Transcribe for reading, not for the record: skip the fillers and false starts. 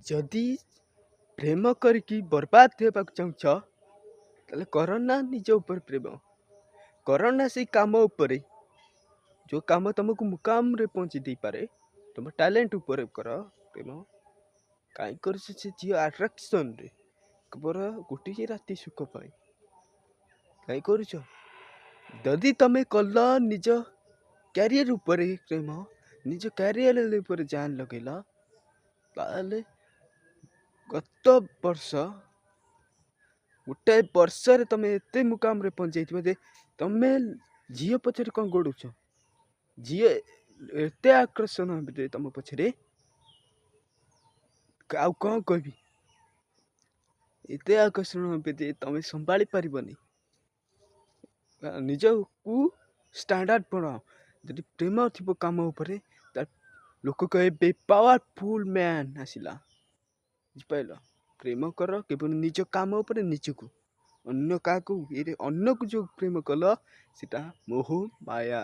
ଯଦି ପ୍ରେମ କରିକି ବର୍ବାଦ ହେବାକୁ ଚାହୁଁଛ, ତାହେଲେ କର ନା ନିଜ ଉପରେ ପ୍ରେମ, କର ନା ସେଇ କାମ ଉପରେ ଯେଉଁ କାମ ତୁମକୁ ମୁକାମରେ ପହଞ୍ଚି ଦେଇପାରେ। ତୁମ ଟ୍ୟାଲେଣ୍ଟ ଉପରେ କର ପ୍ରେମ। କାହିଁ କରୁଛ ସେ ଝିଅ ଆଟ୍ରାକ୍ସନରେ କେବଳ ଗୋଟିଏ ରାତି ସୁଖ ପାଇଁ କାହିଁ କରୁଛ? ଯଦି ତମେ କଲ ନିଜ କ୍ୟାରିୟର ଉପରେ ପ୍ରେମ, ନିଜ କ୍ୟାରିୟର ଉପରେ ଜାନ୍ ଲଗେଇଲ, ତାହେଲେ ଗତ ବର୍ଷ ଗୋଟାଏ ବର୍ଷରେ ତମେ ଏତେ ମୁକାମରେ ପହଞ୍ଚିଯାଇଥିବ ଯେ ତମେ ଝିଅ ପଛରେ କ'ଣ ଗୋଡ଼ୁଛ? ଝିଅ ଏତେ ଆକର୍ଷଣ ହେବେ ତମ ପଛରେ, ଆଉ କ'ଣ କହିବି? ଏତେ ଆକର୍ଷଣ ହେବେ ଯେ ତମେ ସମ୍ଭାଳି ପାରିବନି। ନିଜକୁ ଷ୍ଟାଣ୍ଡାର୍ଡ଼ ବନାଅ। ଯଦି ପ୍ରେମ ଥିବ କାମ ଉପରେ, ତା ଲୋକ କହିବେ ପାୱାରଫୁଲ୍ ମ୍ୟାନ୍ ଆସିଲା। ବୁଝିପାରିଲ? ପ୍ରେମ କର କେବଳ ନିଜ କାମ ଉପରେ, ନିଜକୁ, ଅନ୍ୟ କାହାକୁ। ଏରେ ଅନ୍ୟକୁ ଯେଉଁ ପ୍ରେମ କଲ, ସେଟା ମୋହ ମାୟା।